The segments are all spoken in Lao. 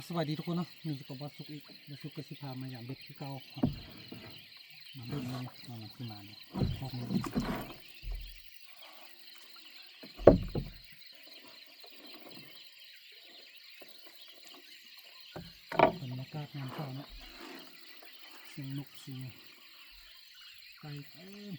ສະບາຍດີທຸກຄົນເນາະ ນີ້ກໍບໍ່ສຸກອີກ ບໍ່ສຸກກໍຊິພາມາຢາມເບັດຄືເກົ່າ. ມາເບິ່ງເນາະ ວ່າມັນຊິມານບໍ່ ບັນຍາກາດຍາມເຊົ້າເນາະ ສຽງນົກ ສຽງໄກ່ເຕັມ.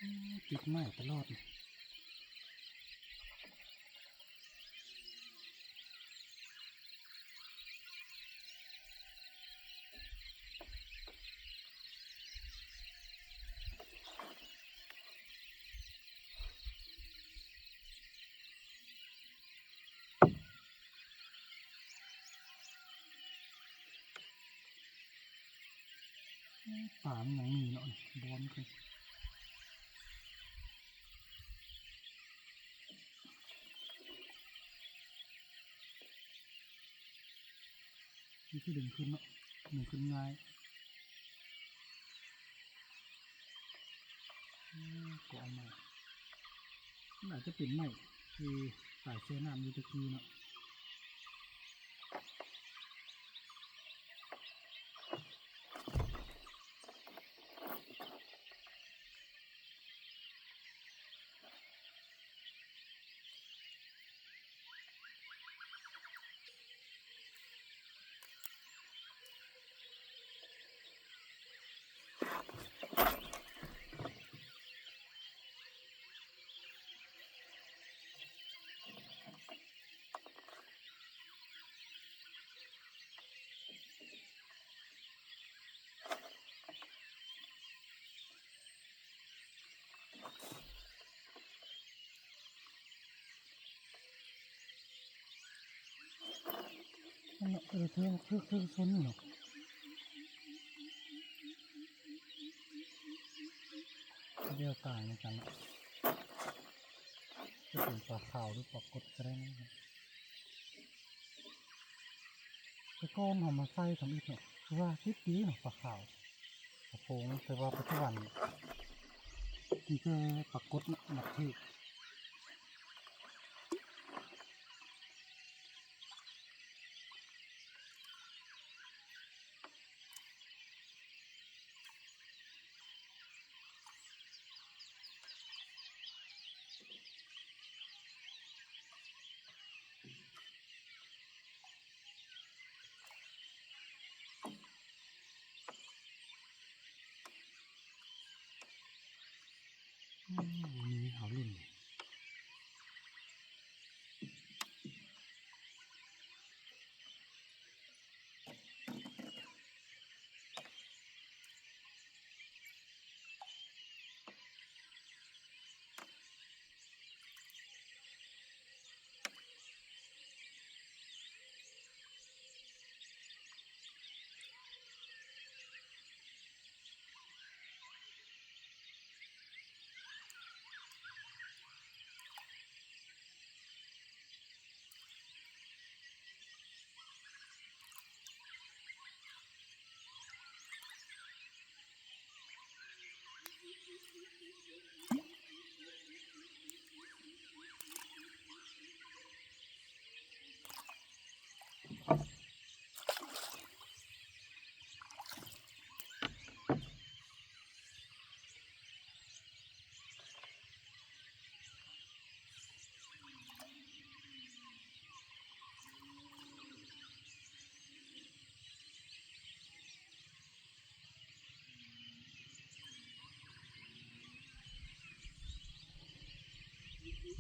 ອືມ ຕິດໄມ້ຕະຫຼອດ. ປາມັນຍັງມີເນາະ ບອນຂຶ້ນ ວິທີດຶງຂຶ້ນເນາະ ດຶງຂຶ້ນງ່າຍ. ອືມ ກໍເອົາມາ ມັນອາດຈະເປັນໄມ້ທີ່ຕາຍແຊ່ນ້ຳຢູ່ແຕ່ກີ້ເນາະ. ອັນນີ້ເອີ ຖື ຖື ຖືຊົນເນາະ ດຽວກາຍນຳກັນເນາະ ຈະເປັນປາຂາວ ຫຼື ປາກົດກໍໄດ້ເນາະ. ແຕ່ກ່ອນເຮົາມາໃສ່ທຳອິດເນາະ ຄືວ່າຕິດດີເນາະ ປາຂາວ ປາໂຂງ ແຕ່ວ່າປັດຈຸບັນມີແຕ່ປາກົດເນາະ ມາຖືກ. ອືມ ມີຫາວຫຼິ້ນ.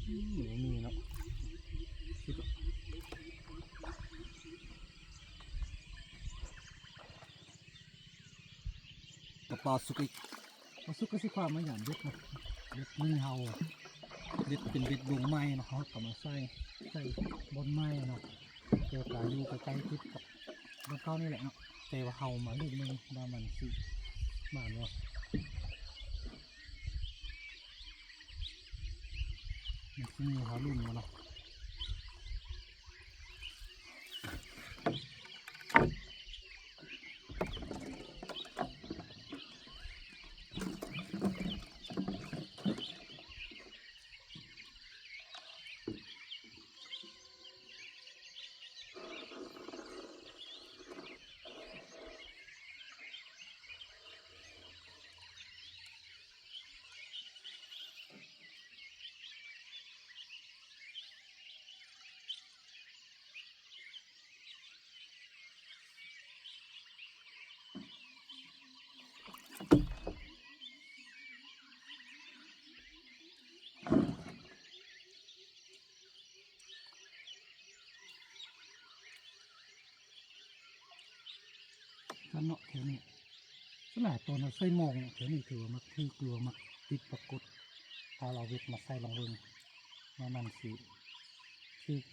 ອືມ ບໍ່ມີເນາະ ກະປາສຸກອີກ ປາສຸກກໍຊິພາມາຢາມເບັດເນາະ ເບັດມື້ເຮົາ ເບັດເປັນເບັດດົງໃໝ່ເນາະ ເຮົາກໍມາໃສ່ ໃສ່ບ່ອນໃໝ່ເນາະ. ແຕ່ກະຢູ່ໃກ້ໆຕິດກັບບ່ອນເກົ່ານີ້ແຫຼະເນາະ ແຕ່ວ່າເຮົາມາລຸ້ນເບິ່ງວ່າມັນຊິໝານບໍ່ ມັນຊິມີໃຫ້ເຮົາລຸ້ນບໍ່ເນາະ. ຄັນເນາະ ແຖວນີ້ສ່ວນຫຼາຍຕອນເຮົາໃສ່ມອງເນາະ ແຖວນີ້ຖືວ່າມັກຖືກ ຫຼືວ່າມັກຕິດປາກົດ ຖ້າເຮົາເວັດມາໃສ່ລອງເບິ່ງວ່າມັນຊິຖືກ.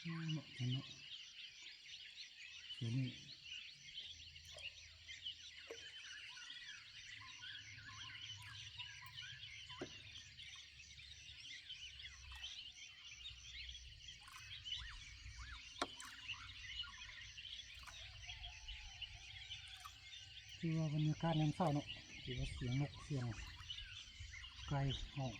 ເນາະ ເນາະ ດຽວນີ້ ຖືວ່າບັນຍາກາດຍາມເຊົ້າເນາະ ຖືວ່າສຽງນົກສຽງໄກ່ຮ້ອງ.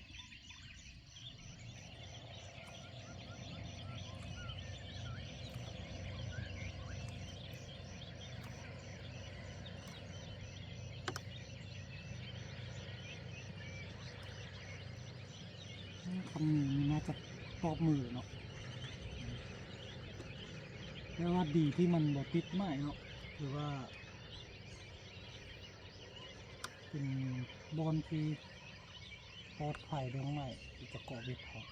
ອືມ ຄັນມີ ມີໜ້າຈະຕອບມື້ເນາະ ແຕ່ວ່າດີທີ່ມັນບໍ່ຕິດໄມ້ເນາະ ຖືວ່າເປັນບ່ອນທີ່ປອດໄພເລື່ອງໄມ້ທີ່ຈະເກາະເວັດເຮົາ.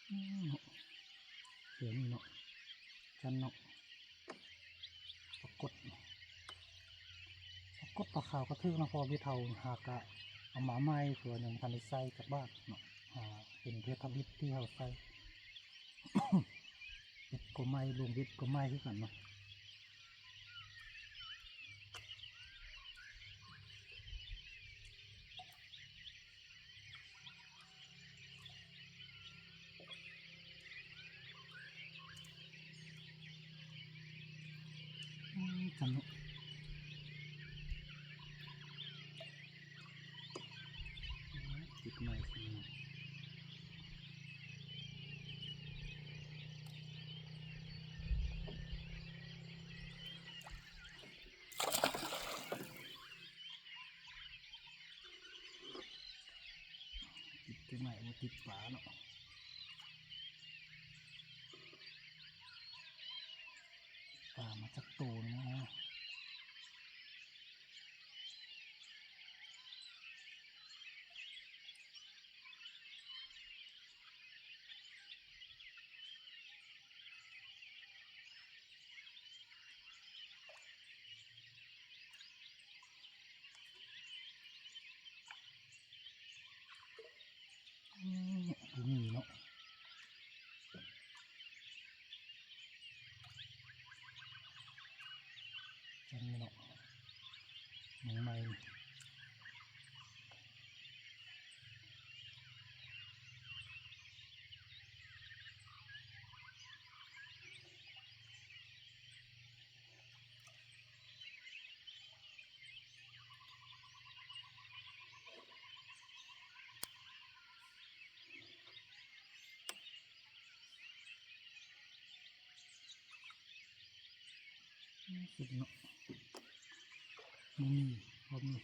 ອືມ ດຽວນີ້ເນາະ ຊັ້ນເນາະ ປາກົດ ປາກົດປາຂາວກະຖືກເນາະ ເພາະວ່າເວັດເຮົາຫາກະເອົາມາໃໝ່ ເພາະວ່າຍັງບໍ່ທັນໄດ້ໃສ່ຈັກບາດເນາະ ອ່າ ເປັນເທື່ອທຳອິດທີ່ເຮົາໃສ່ ເວັດກະໃໝ່ ລວມເວັດກະໃໝ່ຄືກັນເນາະ. ອືມ ຈັງເນາະ ຕິດໄມ້ ຕິດແຕ່ໄມ້ ບໍ່ຕິດປາເນາະ ປາມາຈັກໂຕນະ. ອືມ ບໍ່ມີເນາະ ຈັ່ງນີ້ເນາະ. ນ້ອງໃໝ່ ສຸດເນາະ ບໍ່ມີ ບໍ່ມີ.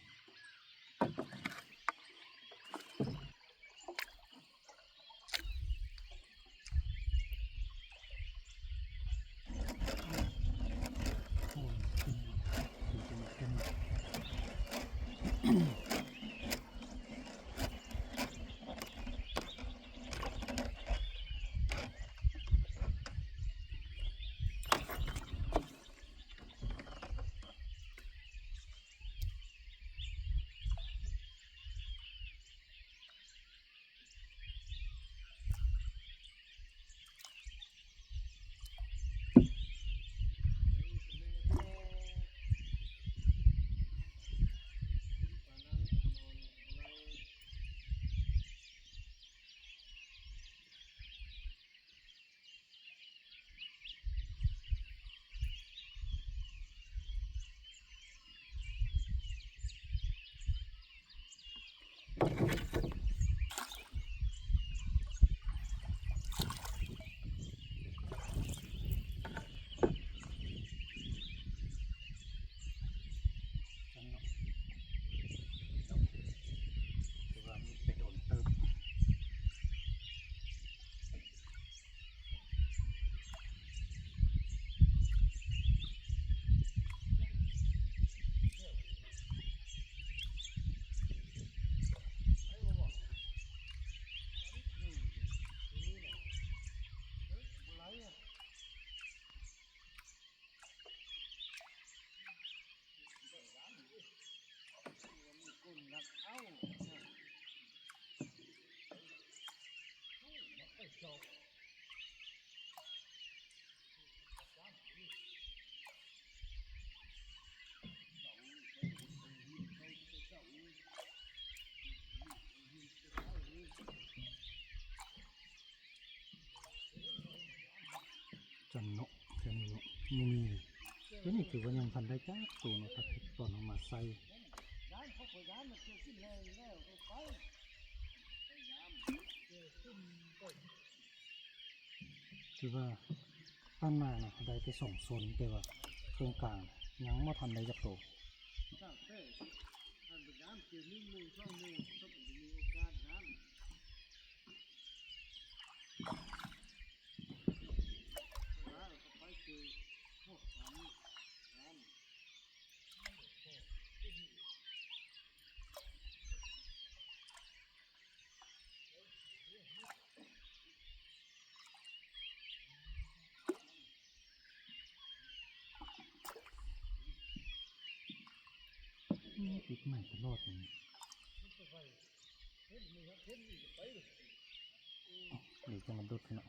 ຈັນເນາະ ແຖວນີ້ເນາະ ບໍ່ມີເລີຍ. ຕົວນີ້ຖືວ່າຍັງບໍ່ທັນໄດ້ຈັກໂຕເນາະ ຖ້າເກັບຕອນເຮົາມາໃສ່ ຖືວ່າຜ່ານມານະ ໄດ້ແຕ່ສອງໂຊນ ແຕ່ວ່າເຄິ່ງກາງຍັງບໍ່ທັນໄດ້ຈັກໂຕ. ຕິດໃໝ່ຕະຫຼອດນີ້ ດຽວຈະມາດຸດເນາະ.